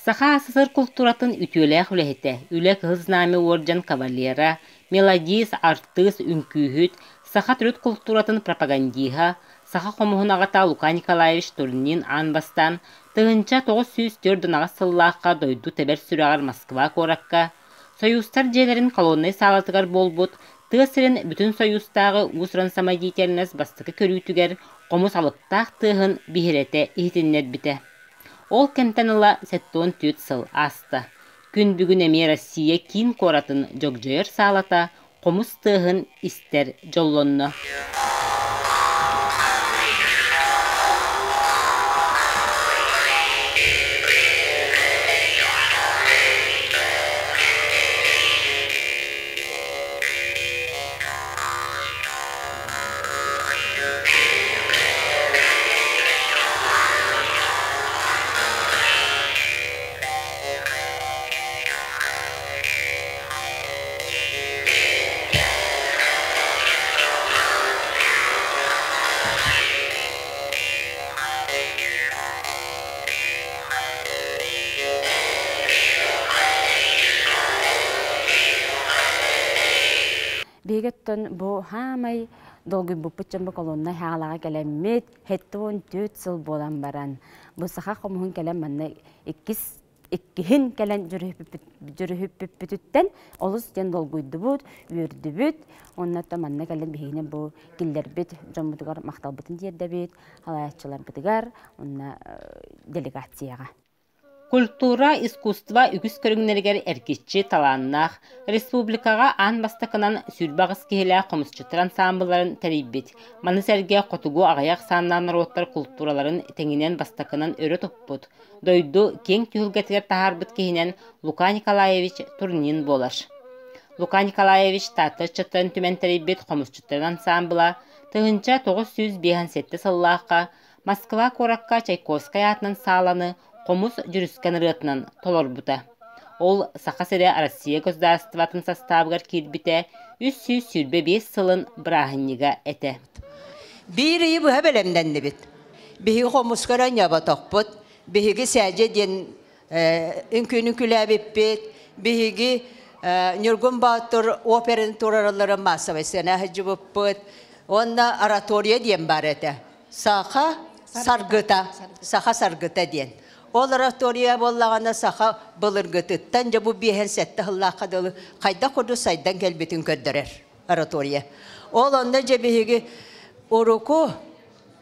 Саха АССР култууратын үтүөлээх үлэһитэ, Үлэ Кыһыл Знамя уордьан кавалера, мелодист, артыыс, үҥкүүһүт, саха төрүт култууратын пропагандиһа, саха хомуһун аҕата Лука Николаевич Турнин аан бастаан 1948 сыллаахха дойду тэбэр сүрэҕэр Москва куоракка Союзтар дьиэлэрин колоннай саалатыгар буолбут тыа сирин Бүтүн Союзтааҕы уус-уран самодеятельность бастакы көрүүтүгэр хомус алыптаах тыаһын биһирэтэ иһитиннэрбитэ. Ол кэмтэн ыла 74 сыл ааста. Күн бүгүн эмиэ Россия киин куоратын дьогдьойор саалата хомус тыаһын истэр дьоллонно. Биһиги оттон бу хаамай долгуйбуппут дьон бу колонна хаалаҕа кэлэммит, 74 сыл буолан баран, бу саха хомуһун кэлэн манна иккис иккиһин кэлэн дьүрүһүппүппүтүттэн олус диэн долгуйдубут, үөрдүбүт. Онно манна кэлэн биһигини бу киллэрбит дьоммутугар махталбытын тиэрдэбит, халайааччыларбытыгар уонна делегацияҕа. Культура, искусство үгүс көрүҥнэригэр эргиччи талааннаах, республикаҕа аан бастакынан 28 киһилээх хомусчуттар ансаамбылларын тэрийбит. Маны сэргэ хотугу аҕыйах ахсааннаах норуоттар култуураларын тэҥинэн бастакынан өрө туппут, дойду киэҥ түһүлгэтигэр таһаарбыт киһинэн Лука Николаевич Турнин буолар. Лука Николаевич Таатта ыччаттарын түмэн тэрийбит хомусчуттарын ансаамбыла 1957 сыллаахха Москва куоракка Чайковскай аатынан сааланы хомус дьүрүскэн ырыатынан толорбута. Ол Саха сирэ Россия государствотын састаабыгар киирбитэ 325 сылын бырааһынньыга этэ. Биир ыйы быһа бэлэмнэннибит. Биһиги хомуска эрэ ньоботохпут. Биһиги сээдьэ диэн үҥкүүнү үҥкүүлээбиппит. Биһиги Ньургун Боотур операны туруоралларын массовай сцена сылдьыбыппыт. Уонна оратория диэн баар этэ. Саха саргыта, саха саргыта диэн. Ол оратория буоллаҕына саха былыргытыттан дьэ бу биэһэн сэттэ сыллаахха дылы хайдах курдук сайдан кэлбитин көрдөрөр оратория. Ол онно дьэ биһиги уруку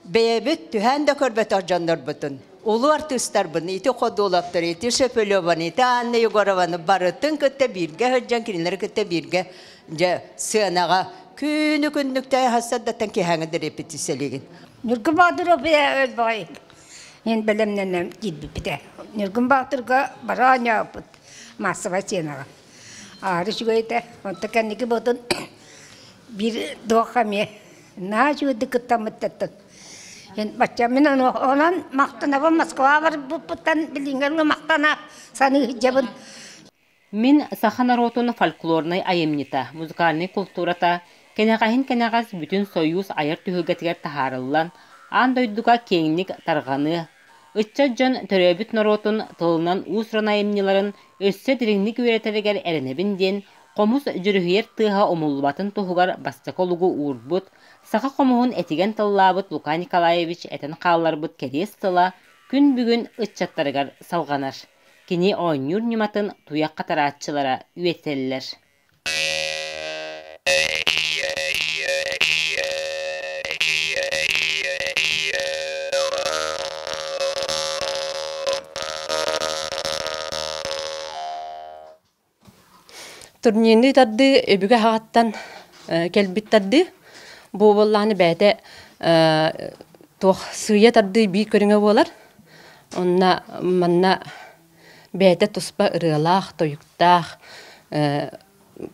бэйэбит түһээн да көрбөтөх дьоннорбутун, улуу артыыстарбын, ити Ходуловтары, ити Шепелеваны, ити Анна Егорованы барытын кытта бииргэ сылдьан, кинилэри кытта бииргэ дьэ сыанаҕа күнү күннүктэй хассардаттан киһээҥи да репетициялыгын. Ньургун Баатыр опия өлбөҕөй мен бэлэмнэнэн киирбиппитэ. Ньургун Баатырга бара оонньообуппут массовай сценаҕа. Аары үчүгэй этэ. Онто кэнники буотун биир туохха эмиэ наһаа үчүгэйдик кыттаммыттартан. Бачча мин онон махтанабын Москва барбыппыттан билиҥҥэ махтана саныы сылдьабын. Мин саха норуотун фольклорнай айымньыта, музыкальнай култуурата кэнэҕэһин кэнэҕэс бүтүн Сойуус айар түһүлгэтигэр таһаарыллан, аан дойдуга киэҥник тарҕаныа, ыччат дьон төрөөбүт норуотун тылынан уус-уран айымньыларын өссө дириҥник үөрэтэригэр эрэнэбин диэн хомус дьүрүһүйэр тыаһа умуллубатын туһугар бастакы олугу уурбут, саха хомуһун этигэн тыллаабыт Лука Николаевич этэн хаалларбыт кэриэс тыла күн бүгүн ыччаттарыгар салҕанар. Кини оонньуур ньыматын туйах хатарааччылара үөтэллэр. Турнирны тардыы өбүгэ аҕаттан кэлбит тардыы. Бу буоллаҕына бэйэтэ туох сыыйа тардыы биир көрүҥэ буолар. Онно манна бэйэтэ туспа ырыалаах, тойуктаах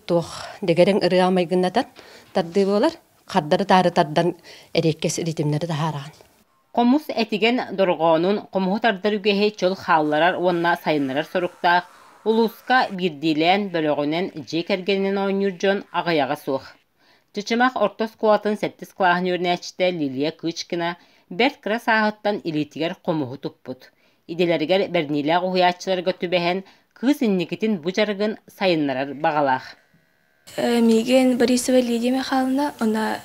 туох дэгэрэҥ ырыа майгыннатан тардыы буолар. Хардары-таары тардан эриэккэс ритмнэри таһаараҕын. Хомус этигэн дорҕоонун хомуһу тардар үгэһи чөл хаалларар уонна сайыннарар соруктаах улууска биирдиилээн, бөлөҕүнэн дьиэ кэргэнинэн оонньуур дьон аҕыйаҕа суох. Чычымах орто оскуолатын сэттис кылааһын үөрэнээччитэ Лилия Кычкина бэрт кыра сааһыттан илиитигэр хомуһу туппут. Идэлэригэр бэриниилээх уһуйааччыларга түбэһэн, кыыс инникитин бу дьарыгын сайыннарар баҕалаах. Миигин Борисова Лидия Михайловна уонна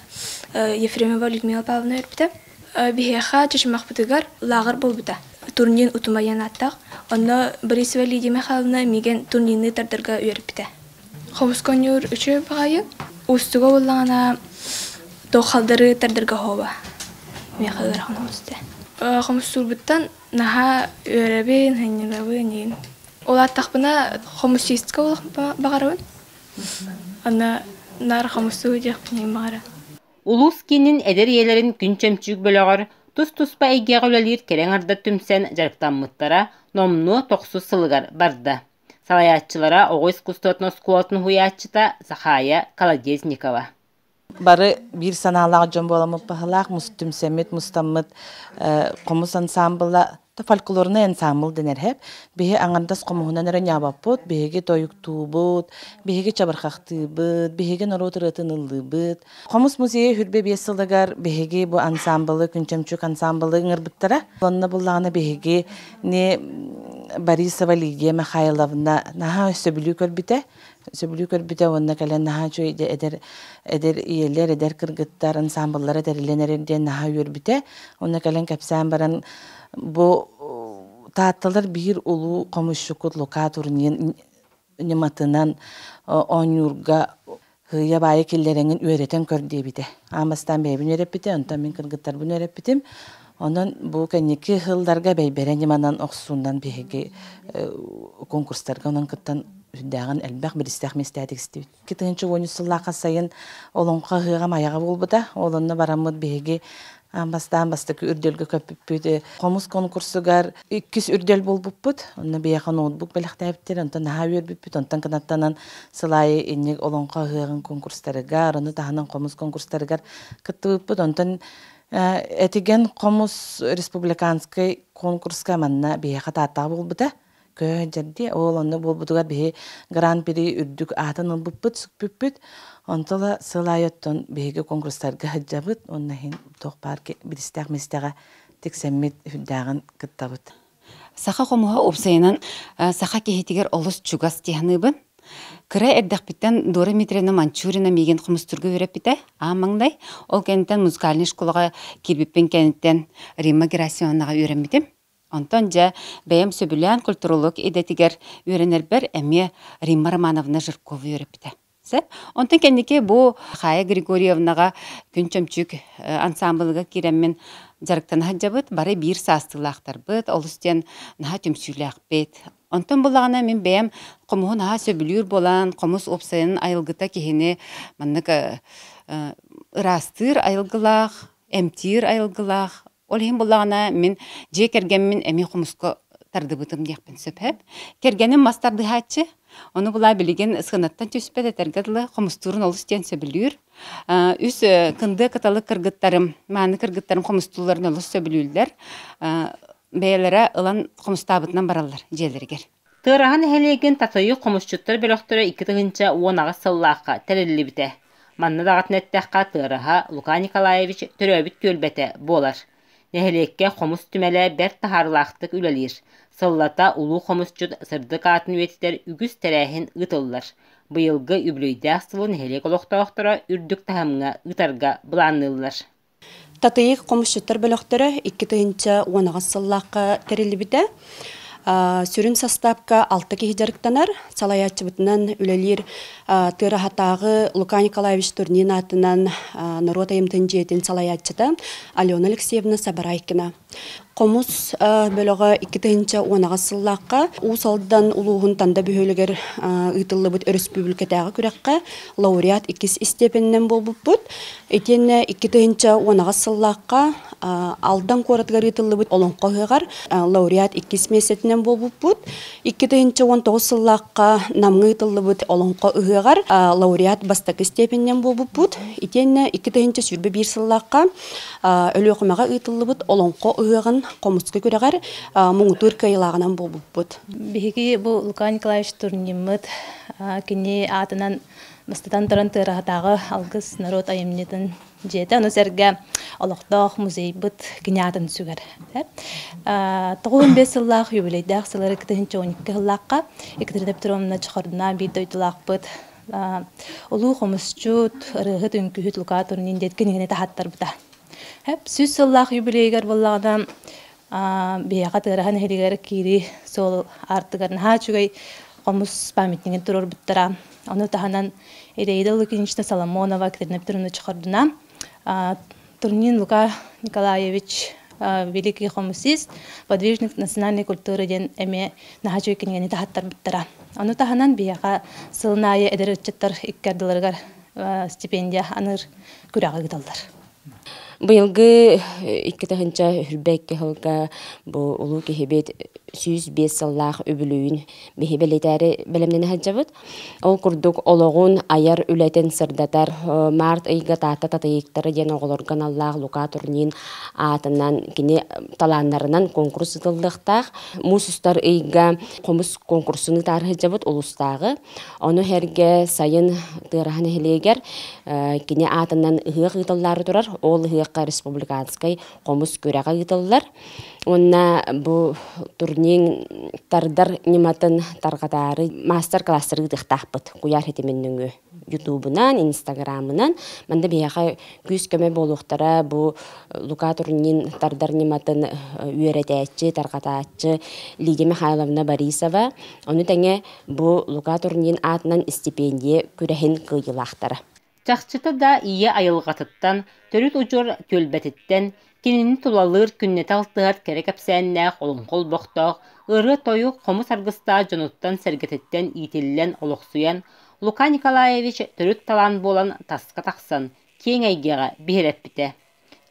Ефремова Людмила Павловна үөрпүтэ. Биһиэхэ Чычымахпытыгар лааҕыр буолбута. Турнин утумайан ааттаах. Онно Борисова Лидия Михайловна миигин турнины тардарга үөрпүтэ. Хомуска оонньуур үчүгэй баҕайы. Уустуга буоллаҕына туох халдары тардарга оһуоба. Миэхэ ыарахан оҕус этэ. Хомустуурбуттан наһаа үөрэбин, сынньанабын иин. Улааттахпына хомусистка буолуох баҕарабын. Аны наар хомустуу диэхпин иһин баҕара. Улуус киинин эдэр ийэлэрин күн чөмчүүк бөлөҕөр тус-туспа эйгэҕэ үлэлиир кэрэ аҥардар түмсэн дьарыктаммыттара номнуо тохсус сылыгар барда. Салайааччылара оҕо искусствотын оскуолатын уһуйааччыта Сахая Колодезникова. Бары биир санаалаах дьон буоламмыт баһылаах, түмсэммит, мустаммыт хомус ансаамбыла фольклорнай ансаамбыл дэнэр һэп. Биһи аҥардас хомуһунан эрэ ньаабаппыт, биһиги тойуктуубут, биһиги чабырхахтыыбыт, биһиги норуот ырыатын ыллыыбыт. Хомус музейа хүрбэ биэс сылыгар биһиги бу ансаамбылы, Күнчөмчүк ансаамбылы ыҥырбыттара. Онно буллаҕына биһиги не Борисова Лидия Михайловна наһаа сөбүлүү көрбүтэ. Сөбүлүү көрбүтэ уонна кэлэн наһаа үчүгэй эдэр эдэр ийэлэр, эдэр кыргыттар ансаамбыллара тэриллэн эрэр диэн наһаа үөрбүтэ. Уонна кэлэн кэпсээн баран бу Таатталар биир улуу хомусчукут Лука Турнин ньыматынан оонньуурга һыйа баайы киллэрэҥин үөрэтэн көр диэбитэ. Аан бастаан бэйэбин үөрэппитэ, онтон мин кыргыттарбын үөрэппитим. Онон бу кэнники сылларга бэйбэрэ ньыманан охсуунан биһиги конкурстарга онон кыттан үрдээҕин элбэх биристээх миэстэ тиксибит. 2013 сыллаахха сайын Олоҥхо ыһыаҕа Майаҕа буолбута. Ол онно бараммыт биһиги аан бастаан бастакы үрдэлгэ көппүппүт. Хомус конкурсугар иккис үрдэл буолбуппут. Онно биһиэхэ ноутбук бэлэхтээбиттэр. Онтон наһаа үөрбүппүт. Онтон кынаттанан сыл аайы инник Олоҥхо ыһыаҕын конкурстарыгар, ону таһынан хомус конкурстарыгар кыттыбыппыт. Онтон Этигэн хомус республиканскай конкурска манна биһиэхэ Тааттаҕа буолбута. Көһө дьэрдиэ. Ол онно буолбутугар биһи гран-при үрдүк аатын ылбыппыт, сүкпүппүт. Онто сыл аайы оттон биһиги конкурстарга сылдьабыт. Онно иһин туох баар биристээх миэстэҕэ тиксэммит үрдээҕин кыттабыт. Саха хомуһа уопсайынан саха киһитигэр олус чугас дии саныыбын. Кыра эрдэхпиттэн Дора Дмитриевна Манчурина миигин хомустуурга үөрэппитэ аан маҥнай. Ол кэнниттэн музыкальнай школаҕа киирбиппин кэнниттэн Римма Герасимовнаҕа үөрэммитим. Онтон дьэ бэйэм сөбүлээн культуролог идэтигэр үөрэнэрбэр эмиэ Римма Романовна Жиркова үөрэппитэ. Сөп. Онтон кэнники бу Хая Григорьевнаҕа Күн Чөмчүүк ансаамбылыгар киирэммин дьарыктана сылдьабыт. Бары биир саастыылаахтарбыт, олус диэн наһаа түмсүүлээхпит. Онтон буллаҕына мин бэйэм хомуһу наһаа сөбүлүүр буолан, хомус уопсайынан айылгыта киһини маннык ыраастыыр айылгылаах, эмтиир айылгылаах. Ол иһин буллаҕына мин дьиэ кэргэммин эмиэ хомуска тардыбытым диэхпин сөп. Кэргэним мас тардыһааччы. Ону булаа билигин сыанаттан түспэт этэргэ дылы хомустуурун олус диэн сөбүлүүр. Үс кындыа кыталык кыргыттарым, мааны кыргыттарым хомустуулларын олус сөбүлүүллэр. Бэйэлэрэ ылан хомустаабытынан бараллар дьиэлэригэр. Тыараһа нэһилиэгин Татыйык хомусчуттар бөлөхтөрө 2018 сыллаахха тэриллибитэ. Манна даҕатан эттэххэ, Тыараһа Лука Николаевич төрөөбүт түөлбэтэ буолар. Нэһилиэккэ хомус түмэлэ бэрт таһаарыылаахтык үлэлиир. Сыллата улуу хомусчут сырдык аатын үйэтитэр үгүс тэрээһин ыытыллар. Быйылгы үбүлүөйдээх сылы нэһилиэк олохтоохторо үрдүк таһымҥа ыытарга былаанныыллар. Татыйык хомусчуттар бөлөхтөрө 2018 сыллаахха тэриллибитэ. Сүрүн састаапка алта киһи дьарыктанар. Салайааччыбытынан үлэлиир Тыараһатааҕы Лука Николаевич Турнин аатынан норуот айымтын дьиэтин салайааччыта Алена Алексеевна Сабарайкина. Хомус бөлөҕө 2018 сыллаахха Уус Алдан улууһун Танда бөһүөлэгэр ыытыллыбыт өрөспүүбүлүкэтээҕи күрэххэ лауреат иккис истиэпэнинэн буолбуппут. Итиэннэ 2018 сыллаахха Алдан куоратыгар ыытыллыбыт Олоҥхо ыһыаҕар лауреат иккис миэстэтинэн буолбуппут. 2019 сыллаахха Намҥа ыытыллыбыт Олоҥхо ыһыаҕар лауреат бастакы степенинэн буолбуппут. Итиэннэ 2021 сыллаахха Өлүөхүмэҕэ ыытыллыбыт Олоҥхо ыһыаҕын хомуска күрэҕэр муҥутуур кыайыылааҕынан буолбуппут. Биһиги бу Лука Николаевич Турниммыт кини аатынан Бастатан туран Тыараһатааҕы Алгыс норуот айымньытын дьиэтэ, ону сэргэ олохтоох музейбыт кини аатын сүгэр. 95 сыллаах юбилейдаах сыллары 2012 сыллаахха Екатерина Петровна Чехордуна биир дойдулаахпыт улуу хомусчут, ырыаһыт, үҥкүүһүт Лука Турнин диэн кинигэни таһаттарбыта. 100 сыллаах юбилейгар буоллаҕына биһиэхэ Тыараһа нэһилиэгэр киирии суол аартыгар наһаа үчүгэй хомус памятнигын туруорбуттара. Ону таһынан Ираида Лукинична Соломонова, Екатерина Петровна Чехордуна, Турнин Лука Николаевич великий хомусист, подвижник национальной культуры диэн эмиэ наһаа үчүгэй кинигэни таһаттарбыттара. Ону таһынан биһиэхэ сылын аайы эдэр ыччаттар икки ардыларыгар стипендия аныыр күрэҕи ыыталлар. Быйылгы 2022 сылга бу улуу киһибит 105 сыллаах үбүлүйүн биһи бэлиэтээри бэлэмнэнэ сылдьабыт. Ол курдук олоҕун айар үлэтин сырдатар март ыйга Таатта татыйыктара диэн оҕолорго аналлаах Лука Турнин аатынан кини талааннарынан конкурс ыытыллыахтаах. Муус устар ыйга хомус конкурсун ыытаары сылдьабыт улуустааҕы. Ону сэргэ сайын Тыараһа нэһилиэгэр кини аатынан ыһыах ыытыллаары турар. Ол ыһыахха республиканскай хомус күрэҕэ ыытыллар. Уонна бу турнир тардар ньыматын тарҕатаары маастар-класстары ыытыахтаахпыт куйаар ситимин нөҥүө. Ютубунан, Инстаграмынан. Манна биһиэхэ күүс-көмө буолуохтара бу Лука Турнин тардар ньыматын үөрэтээччи, тарҕатааччы Лидия Михайловна Борисова. Ону тэҥэ Бу Лука Турнин аатынан истипиэндийэ күрэһин кыайыылаахтара. Чахчыта да ийэ айылҕатыттан, төрүт удьуор түөлбэтиттэн, кинини тулалыыр күннэтэ алтыһар кэрэ кэпсээннээх олоҥхо олбохтоох, ырыа-тойук, хомус аргыстаах дьонуттан-сэргэтиттэн иитиллэн олохсуйан, Лука Николаевич төрүт талаан буолан таска тахсан, киэҥ эйгэҕэ биһирэппитэ.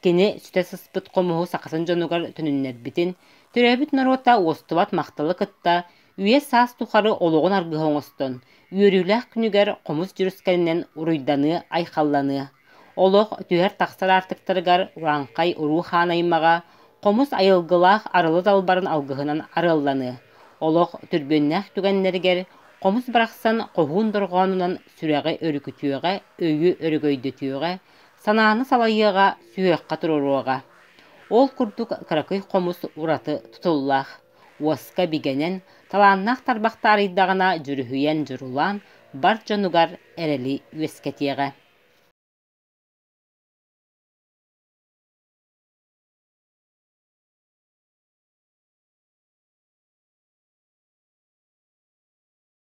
Кини сүтэ сыспыт хомуһу сахатын дьонугар төнүннэрбитин, төрөөбүт норуота уостубат махталы кытта үйэ-саас тухары олоҕун аргыһа оҥостон, үөрүүлээх күнүгэр хомус дьүрүскэнинэн уруйданыа-айхалланыа. Олох түһэр-тахсар аартыктарыгар урааҥхай уруу хаан аймаҕа хомус айылгылаах арылы далбарын алгыһынан арыалланыа. Олох түрбүөннээх түгэннэригэр хомус барахсан хоһуун дорҕоонунан сүрэҕи өрүкүтүөҕэ, өйү өрөгөйдөтүөҕэ, санааны салайыаҕа, сүһүөххэ туруоруоҕа. Ол курдук кыракый хомус ураты тутуллаах, уоска бигэнэн, талааннаах тарбах таарыйдаҕына дьүрүһүйэн дьурулаан, бар дьонугар эрэли үөскэтиэҕэ.